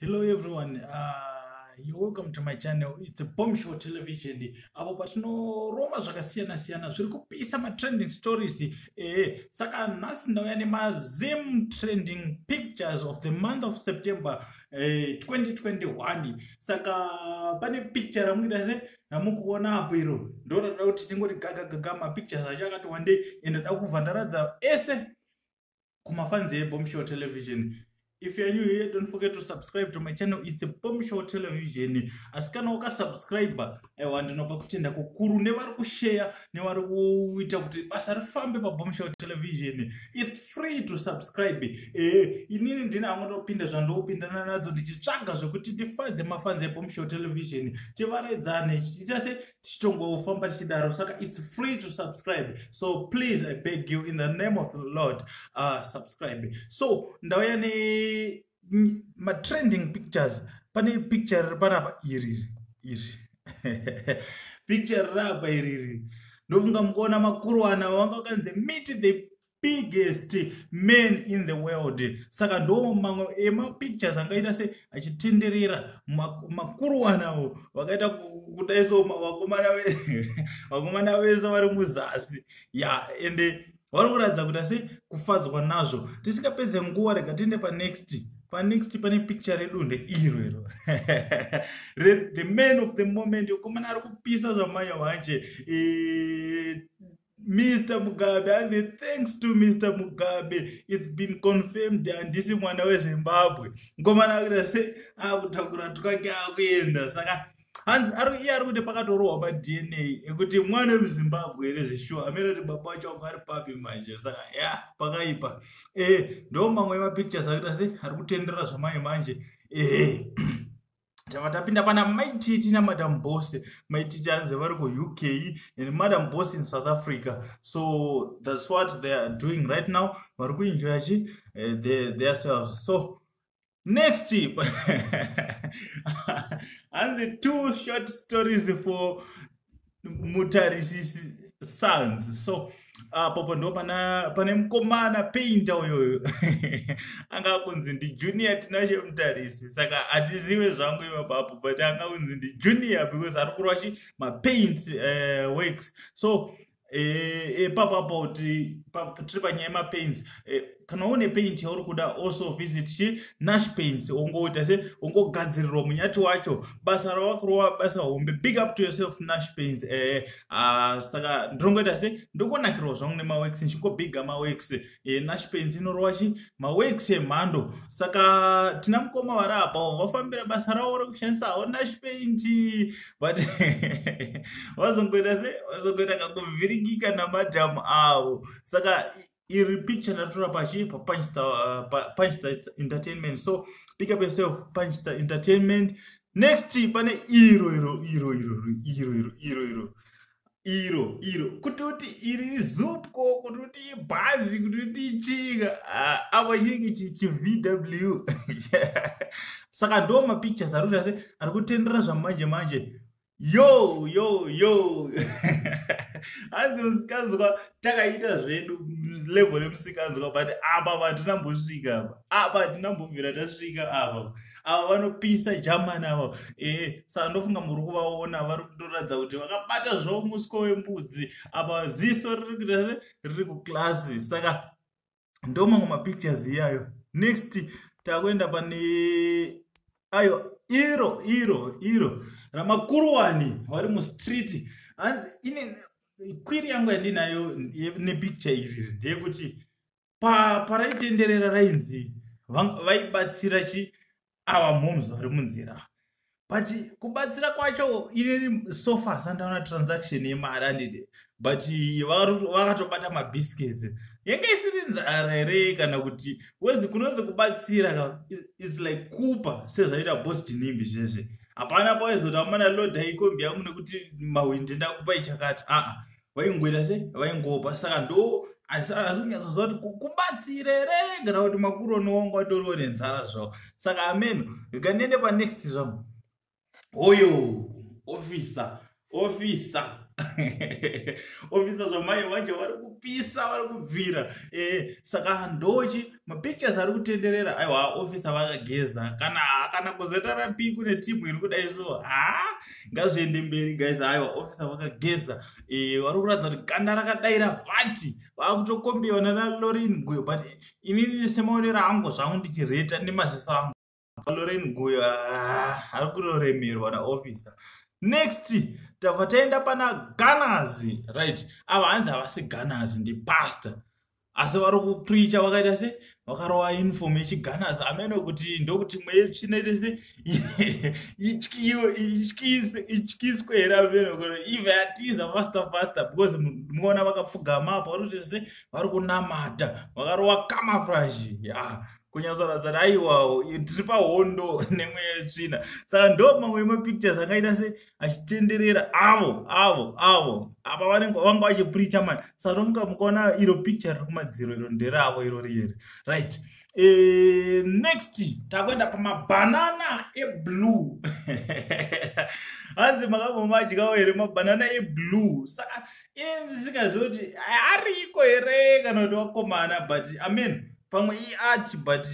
Hello everyone, you're welcome to my channel. It's a Bomb Show Television. Apo patinorova zvakasiyana siyana zviri kupisa matrending stories. Saka nhasi ndauya nemaZim trending pictures of the month of September 2021. Saka pane picture ramukuita se ramukuona apo, iro ndo rada kuti tingoti gaga gaga. Mapictures acho akati wandei, ende da kubva ndaradza ese kumafans eBomb Show Television. If you are new here, don't forget to subscribe to my channel. It's a Bomb Show Television. Asi kana wakasubscribe, aiwa, ndinopa kutenda kukuru nevari kushare, nevari kuita kuti basa rifambe paBomb Show Television. It's free to subscribe. Inini ndini angotopinda zvandopindana nadzo, ndichitsvaga zvekuti ndifadze mafans eBomb Show Television, tivaredzane, tichiita se tichitongofamba tichidaro. Saka it's free to subscribe, so please, I beg you in the name of the Lord, subscribe. So ndauya nematrending pictures. Pane picture riri panapa, iriri, iri picture riri apa iriri. Ndofunga mukuona makuruwana vanga vakanzi "Meet the biggest man in the world". Saka ndo mamwe emapictures angaita se achitenderera. Makuruwanawo vakaita kudai, so vakomana vese vari muzasi ya, ende vari kuratidza kuti asi kufadzwa nazvo. Tisingapedze nguva, rega tiende panext. Panext pane picture redu, ndeiro iro, the man of the moment, mukomana ari kupisa zvamanya manje, Mr Mugabe. And thanks to Mr Mugabe, it's been confirmed handisi mwana weZimbabwe. Mukomana akuita se akutakura twake akuenda. Saka hanzi iye ari kuti pakatorohwa paDNA ekuti mwana wemuZimbabwe here zveshuwa. Amene kuti baba wacho wanga ari papi manje. Saka ya, pakaipa. Ndo mamwe emapictures akuita se ari kutenderera zvamanje manje. Tava tapinda pana Maititi naMadam Boss. Maititi anzi vari kuUK and Madam Boss in South Africa, so that's what they are doing right now. Vari kuenjoya chi theirselves. So next, hanzi "Two short stories for Mutarisi sons". So apopo ndo pane mukomana painter uyoyo anga kunzi ndiJunior Tinashe Mutarisi. Saka hatizive zvangu ipapapo, but anga kunzi ndiJunior because ari kurwa chi mapaint works. So ipapapo tiri panyaya yemapaints. Kana une paint yauri kuda, also visit chi Nash Paints, ungoita se ungogadzirirwa munyati wacho. Basa ravakurova, basa hombe. Big up to yourself, Nash Paints. Saka ndirongoita se ndikonakirwa zvangu nemaworks, ndichingobhiga maworks. Nash Paints inorova chi maworks emhando. Saka tina mukoma vari apawo, vafambira basa ravo rekushandisawo Nash Paint, but vazongoita se vazongoita kakuvhiringika namadhamu avo. Saka iri picture ndatora pachi paPunchstar Entertainment, so pick up yourself, Punchstar Entertainment. Next pane iro iro iro iro iro iro iro iro iro iro, kuti kuti iri iZupco, kuti kuti ibhazi, kuti kuti ichika apo chinenge chiVW. Saka ndo mapictures ari kuita se ari kutenderera zvamanje manje. Yo yo yo, hanzi musikanzwa takaita zvedu level remusikanzwa, but apa patinambosvika apa, apa hatinambobvira tasvika apa. Ava vanopisa German ava. Saka ndofunga muri kuvaona vari kutoratidza kuti vakabata zvavo muswe wembudzi apa, ziso riri kuita se riri kuklasi. Saka ndo mamwe mapictures iyayo. Next takuenda pane ayo, iro iro iro ramakuruwani vari mustreet. Hanzi ine query yangu yandinayo nepicture iri ndeyekuti paraitenderera rainzi vaibatsira chi ava moms vari munzira, but kubatsira kwacho inini so far sandaona transaction yemari, handiti? But vakatobata mabiscuits. Yenge isiri nzara here, kana kuti wezi kunonzi kubatsira is like kupa sezvaita Boss Ginimbi zvezve? Hapana pawaizoti, "Amana, lodha ikombi yangu nekuti mahwindi ndakupai chakati." Aa, vaingoita se vaingopa. Saka ndo asi kunyatsoziva kuti kubatsira here, kana kuti makuroni wangu atoriwo nenzara zvavo. Saka ameno. Rega ndiende panext zvangu. Oyo officer. Officer, officer, zvamai manje vari kupisa, vari kubvira. Saka ndochi mapictures ari kutenderera. Aiwa, officer vakageza kana kuZRP kune timu iri kudai, so ha, ngazviende mberi, guys. Aiwa, officer vakageza, vari kuratidza kuti ganda rakadaira vhati, vakutokombewa nana Lorin Guyo. But inini semaonero angu zvangu, ndichireta nemaziso angu, Lorin Guyo ari kutoremerwa naofficer. Next, tabva taenda pana Gunners, right? Ava hanzi havasi Gunners, ndipastor, asi vari kupreacha vakaita se vakarova uniform yechiGunners. Amene kuti ndokuti mweya tsvina ite se ityiswe here? Amene kuti ibva yatiza faster faster, because muona vakapfugama apa, vari kuti se vari kunamata, vakarova camouflage ya kunyatsoratidza kuti aiwawo, tiri pahondo nemweya yetsvina. Saka ndo mamwe emapictures akaita se achitenderera. Avo apa vanenge vanga vachipreacha mani. Saka tomuka mukaona iro picture riri kumadziro iro, nderavo iro rieri, right? Next takuenda pamabhanana eblue. Hanzi makambomadyawo here mabhanana eblue? Saka ine ndisingazivi kuti ariko here kana kuti vakomana, but amen, pamwe iart, but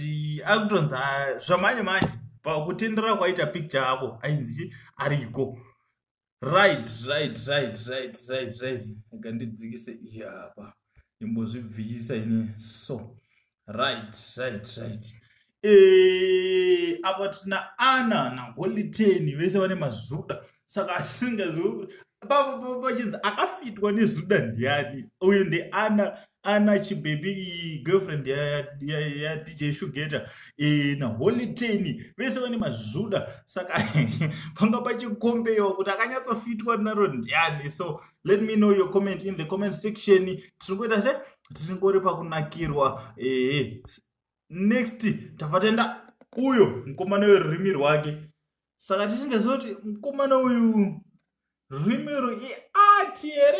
akutonzi zvamanje manje pakutendera kwaita picture ako ainzi ariko. Right. Gandidzikise iyapa, imbozvibvisa ini. So right. Apa tina Ana naHoly Ten, vese vane mazuda. Saka asingazivi pachinzi akafitwa nezuda ndiani? Uyu ndiAna, Ana Chibhebi, girlfriend yaDJ Shugeta, naHoly Ten, vese vane mazuda. Saka panga pachikombewa kuti akanyatsofitwa naro ndiani. So let me know your comment in the comment section. Tiri kuita se tiringori pakunakirwa. Next tabva taenda uyo mukomana werurimi rwake. Saka tisingazivi kuti mukomana uyu rurimi iart here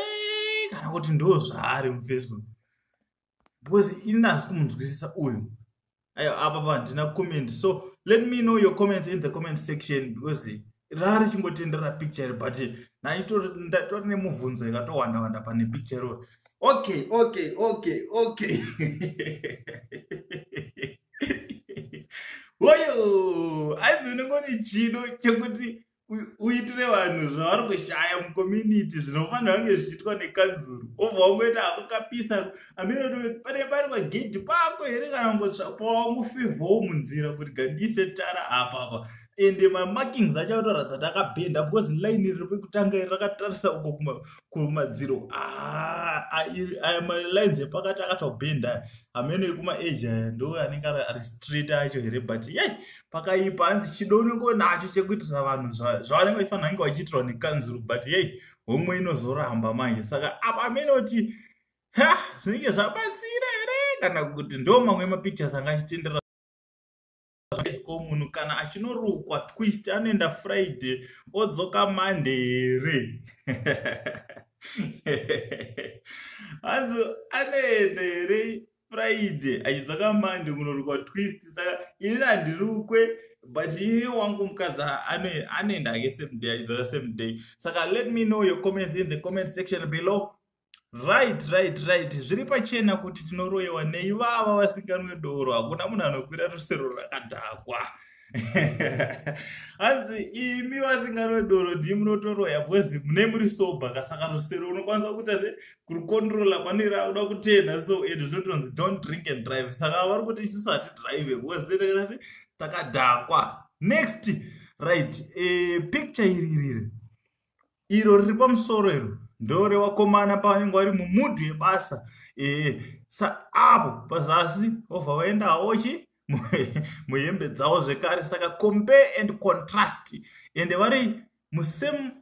kana kuti ndo zvaari mufacebook, because ini hasi kumunzwisisa uyu. Aiwa, apa handina comment, so let me know your comments in the comment section, because rari chingotendera picture, but ndatori nemubvunzo yakatowanda wanda pane picture iro. Okay. Oyo ainzi unenge une chido chekuti uitire vanhu zvavari kushaya mucommunity, zvinofanira kunge zvichiitwa nekanzuru, obva wangoita hako kapisa. Amene pane pari pagedhi pako here kana pawangofevhawo munzira kuti gandiise tara apa apa? Ende mamarkings acho atoratidza kuti akabhenda, because line riri pekutanga iri rakatarisa uko kumadziro. Aya malines epakati akatobhenda. Hameno ekumaedge aya ndo anenge ari straight acho here? But ye pakaipa. Hanzi chido unenge nacho chekuitira vanhu zvavanenge vachifanira kunge vachiitirwa nekanzuru, but yei, homwe inozoramba manje. Saka apa amene kuti ha, zvinenge zvabatsira here kana kuti? Ndo mamwe emapictures anga achitendera. Ko munhu kana achinorukwa twist anoenda Friday odzoka Monday here? Hanzi anoenda here Friday achidzoka Monday kunorukwa twist? Saka inini handirukwe, but ini wangu mukadzi anoenda ake same day, achidzoka same day. Saka let me know your comments in the comment section below. Right, zviri pachena kuti tinoroyiwa neivava vasinganwe doro. Hakuna munhu anokwira rusero rakadhakwa. Hanzi imi vasinganwe doro ndii munotoroya, because mune muri sober kasaka rusero unokwanisa kuita se kurukontrola panera uda kutena. So and zvinotonzi don't drink and drive. Saka vari kuti isusu hatidrive because tekaita se takadhakwa. Next, right, picture iri riri iro riri pamusoro iro ndorevakomana pavanenge vari mumudhu yebasa. Sa apo pazasi vobva vaendawo chi muhembe dzavo zvekare. Saka compare and contrast, ende vari musame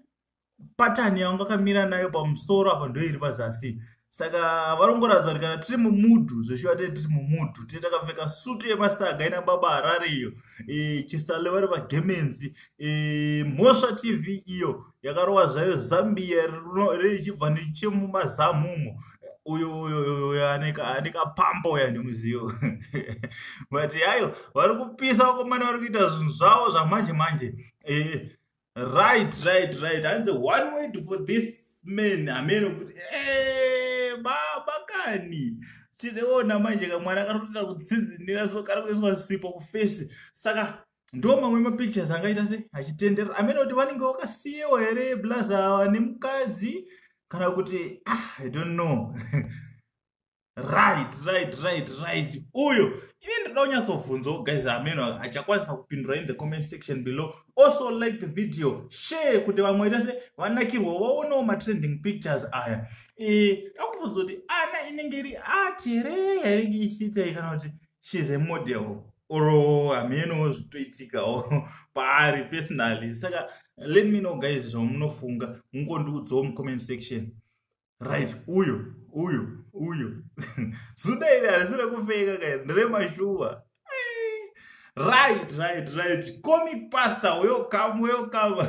pattern yavanga vakamira nayo pamusoro apa, ndo iri pazasi. Saka varongoratidza kuti kana tiri mumudhu zveshuwa tee tiri mumudhu, tee takapfeka sutu yemasaga ina Baba Harare iyo, chisale vari pagemenzi. Mhosva TV iyo yakarova zvayo Zambia richibva nechemumazamumo. Uyo uyo ane kapamba uya ndimuzivo, but hayo vari kupisa vakomana, vari kuita zvinhu zvavo zvamanje manje. Right. Hanzi, "One word for this man." Hameno kuti baba kani. Chinoona manje kamwana kari kutoita kutsinzinira, so kari kuiswa sipo kuface. Saka ndo mamwe mapictures angaita se achitenderera. Amene kuti vanenge vakasiyiwa here blaza ava nemukadzi, kana kuti, ah, I don't know. Right. Uyo ini ndinoda kunyatsobvunzawo, guys. Ameno achakwanisa kupindura in the comment section below. Also like the video, share kuti vamwe ita se vanakirwa vaonewo matrending pictures aya. Dakubvunza kuti ana inenge iri art here yainenge ichiitai, kana kuti she's a model, or hameno zvitoitikawo paari personally. Saka let me know, guys, zvamunofunga. Mungondiudzawo mucomment section. Right, uyo zuda iri harisi rekupfeka kai, nderemashuwa. Right. Comic Pastor, welcome, welcome.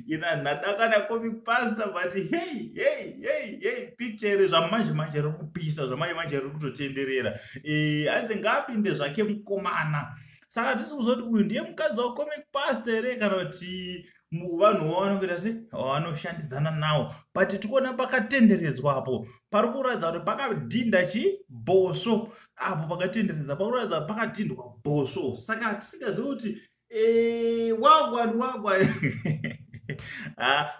Ina nhadakana Comic Pastor, but hey, hey, hey, hey, picture iri zvamanje manje riri kupisa, zvamanje manje riri kutotenderera. Hanzi ngaapinde zvake mukomana. Saka tisi kuzoti uyu ndiye mukadzi waComic Pastor here, kana kuti vanhu vavanongoita se vanoshandidzana nawo? But tikuona pakatenderedzwa apo pari kuratidza kuti pakadhinda chibhosvo apo. Pakatenderedza pakuratidza kuti pakadhindwa bhosvo. Saka tisingazivi kuti wagwani wagwani.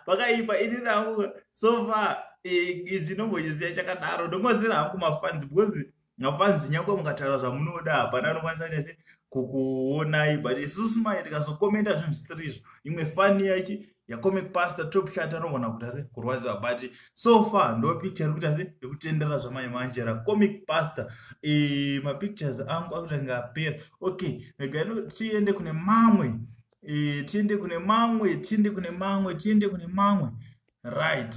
Pakaipa. Ini nangu so far zvinombonyisiya chakadaro. Ndongozira hangu mafans, because mafans, nyange mukataura zvamunoda, hapana anokwanisa nese kukuonai. But isusu mai tikazokomenda zvinhu zvisiri izvo, imwe fan yachi yaComic Pastor Top Chat anogona kuita se kurwadziwa. But so far ndo picture iri kuita se yekutendera zvamai manje raComic Pastor. Mapictures angu akutanga apera. Okay, regai tiende kune mamwe, tiende kune mamwe, tiende kune mamwe, tiende kune mamwe. Right.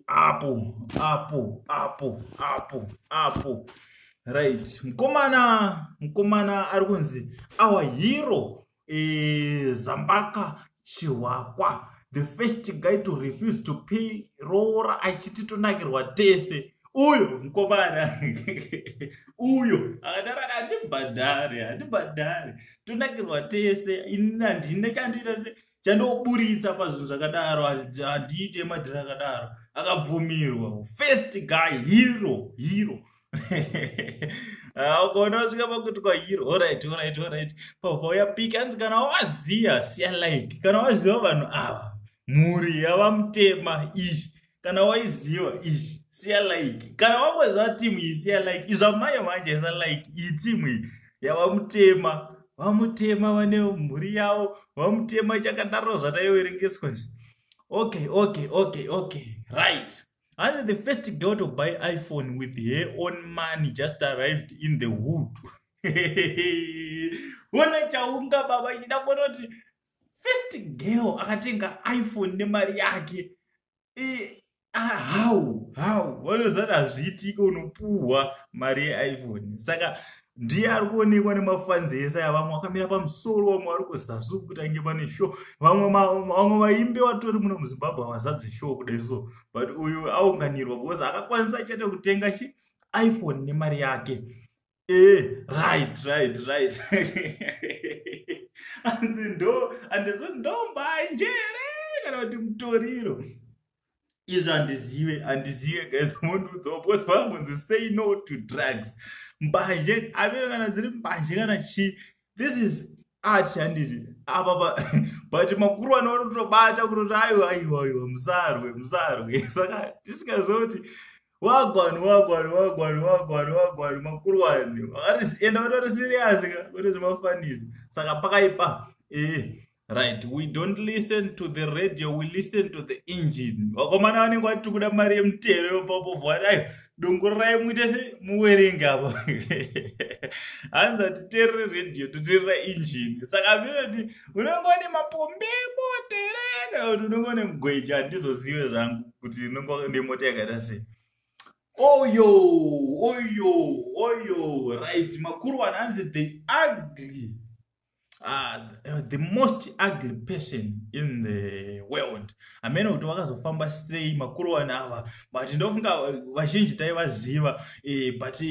Apo, apo, apo, apo, apo. Right, mukomana ari kunzi our hero, Zambaka Chihwakwa, the first guy to refuse to pay roora achiti tonakirwa tese. Uyo mukomana uyo akadara, "Handibhadhari, handibhadhari, tonakirwa tese. Ini handina chandoita se chandoburitsa pazvinhu zvakadaro, handiite madhiri akadaro." Akabvumirwa. First guy, hero, hero. Ukaona wasvika pakuti kwahero. Alright. Pauya pic, hanzi kana waziya, siya like. Kana waziva vanhu ava, mhuri yavaMutema izvi, kana waiziva izvi, siya like. Kana wangoziva timu iyi, siya like. Izvamai manje, isa like. Iyi timu iyi yavaMutema, vaMutema vane mhuri yavo, vaMutema chakadaro zvataiverengeswa izvi. Okay, right. Hanzi the first girl to buy iPhone with her own money just arrived in the hood. Ona chaunga baba ichida kuona kuti first girl akatenga iPhone nemari yake. How vanozati hazviitike, unopuhwa mari yeiPhone. Saka ndiye ari kuonekwa nemafans ese aya. Vamwe vakamira pamusoro, vamwe vari kuzasi kuti ange pane show. Vamwe vaimbi vatori muno muZimbabwe havazadzi show kudai so, but uyu aunganirwa because akakwanisa chete kutenga chi iPhone nemari yake. Right. Hanzi ndo handizi ndombanje here kana kuti mutoriro izvo? Handizive, handizive, guys. Mondiudzawo, because vangonzi "Say no to drugs". Mbanje avere kana dziri mbanje kana chii, this is art, handiti? Apa but makuru vana vanotobata kutoti aiwa, aiwa, aiwa, musarwe, musarwe. Saka tisingaziva kuti wagwani, wagwani, wagwani, wagwani, wagwani. Makuru wani enda vatori serious ka, kwete zvemafanisi. Saka pakaipa. Right, "We don't listen to the radio, we listen to the engine." Vakomana vanenge vati kuda mari yemutero ipapo, aiwa, dongororai muite se muwerenge apo. Hanzi hatiteerere radio, toteerera engine. Saka vinoti unenge une mapombi emota here, kana kuti unenge une mugweja? Handizozive zvangu kuti unenge une mota yakaita sei. Oyo, oyo, oyo. Right, makuru vanhu. Hanzi the most ugly person in the world. Hamene kuti vakazofamba sei makuru vanhu ava, but ndofunga vazhinji taivaziva, but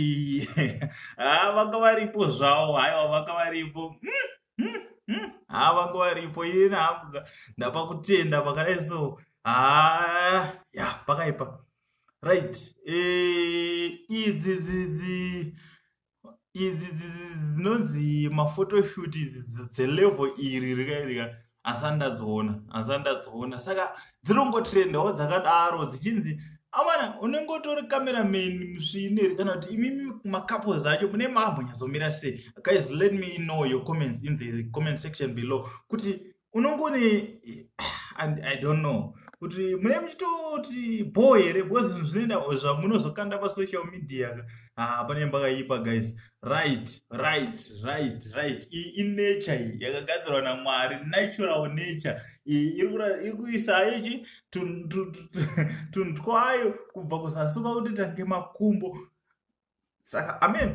ha, vanga varipo zvavo. Haiwa, vanga varipo. Haa, vangu varipo. Ini hangu ndapa kutenda pakadai. So haa, ya, pakaipa. Right, idzi idzi dzinonzi maphotoshoot idzi dzelevel iri rikairika, asati ndadziona, asati ndadziona. Saka dzinongotrendawo dzakadaro, dzichinzi amana unenge utori cameraman musvine here, kana kuti imimi macouples acho mune makambonyatsomira sei? Guys, let me know your comments in the comment section below, kuti unongone, and I don't know kuti mune muchitoti bo here, because zvinhu zvinoenda zvamunozokanda pasocial media. Ah, pane pakaipa, guys. Right, iyi inature iyi yakagadzirwa naMwari, natural nature iyi iri kuisa ichi tunhu twayo kubva kuzasuka kuti tange makumbo. Saka amen,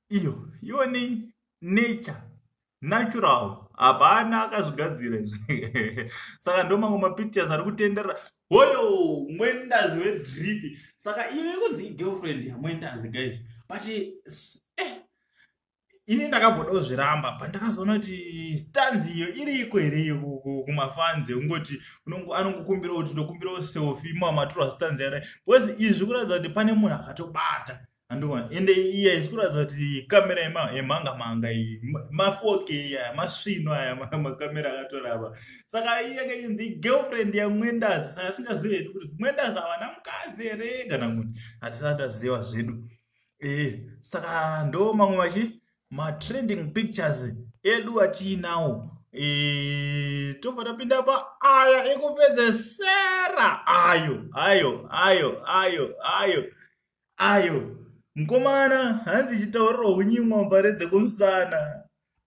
iyo ione nature, natural, hapana akazvigadzira izvi. Saka ndo mamwe mapictures ari kutenderera. Hoyo Mwendazi wedrip. Saka iyo ikunzi igirlfriend yaMwendazi, guys, but ini ndakamboda kuzviramba, pandakazoona kuti stanzi iyo iriko here iyo kumafanzi, ungoti anongokumbira kuti ndokumbirawo selfie, mamaturwa stanzi yakadai, because izvi kuratidza kuti pane munhu akatobata. Andiona, ende iya isi kuratidza kuti kamera yemhanga mhanga iyi, ma4K aya, masvino aya, makamera akatorava. Saka iye kainzi girlfriend yaMwendazi. Saka singazivi hedu kuti Mwendazi havana mukadzi here, kana kuti hatisati taziva zvedu. Saka ndo mamwe machi matrending pictures edu atiinawo. Tobva tapinda paaya ekupedzesera. Ayo, ayo, ayo, ayo, ayo, ayo. Mukomana hanzi chitaurirwa kunyimwa mbare dzekumusana.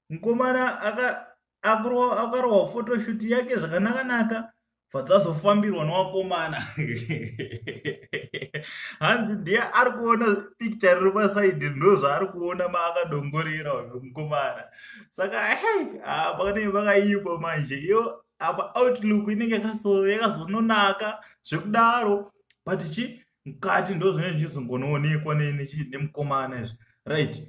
Mukomana akarohwa photoshoot yake zvakanaka-naka, bva dzazofambirwa nevakomana. Hanzi ndiye ari kuona picture riri pasaidhi, ndo zvaari kuona maakadongorera uyo mukomana. Saka hei, pakanenge pakaipa manje. Iyo apa outlook inenge yakazononaka zvekudaro, but chi mukati ndo zvinenge zvichizongonoonekwa nemukomana izvi. Right,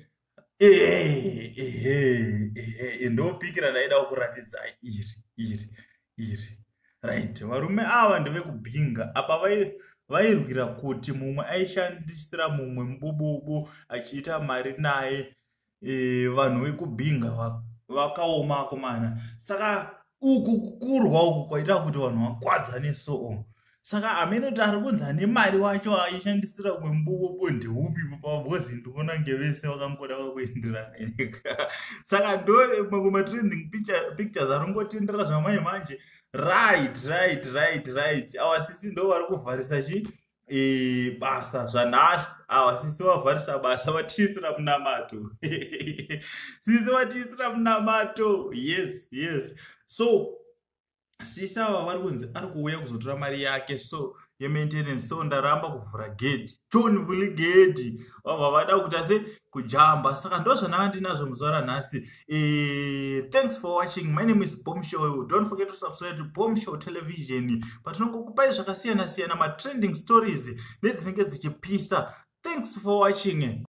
ehe, ehe, ndo pic randaida kuratidzai iri, iri, iri. Right, varume ava ndevekubhinga. Apa vairwira kuti mumwe aishandisira mumwe mubububu achiita mari naye. Vanhu vekubhinga vakaoma, akomana. Saka uku kurwa uku kwaita kuti vanhu vakwadzane. So saka hamene kuti ari kunzi ane mari wacho aishandisira umwe mubububu ndeupi, because ndikuona kunge vese vakangoda vakuenderana. Saka ndo mamwe matrending pictures aringotenderera zvamai manje. Right, ava sisi ndo vari kuvharisa chi basa zvanhasi. Ava sisi vavharisa basa, vatiisira munamato. Sisi vatiisira munamato. Yes, so sisi ava vari kunzi ari kuuya kuzotora mari yake, so yemaintenance, so ndaramba kuvhura gate. John vhuli gate, vabva vada kuita se kujamba. Saka ndo zvandanga ndinazvo muzuva ranhasi. Thanks for watching. My name is Bombshow. Don't forget to subscribe to Bombshow Television, patinongokupai zvakasiyana siyana, matrending stories nedzinenge dzichipisa. Thanks for watching.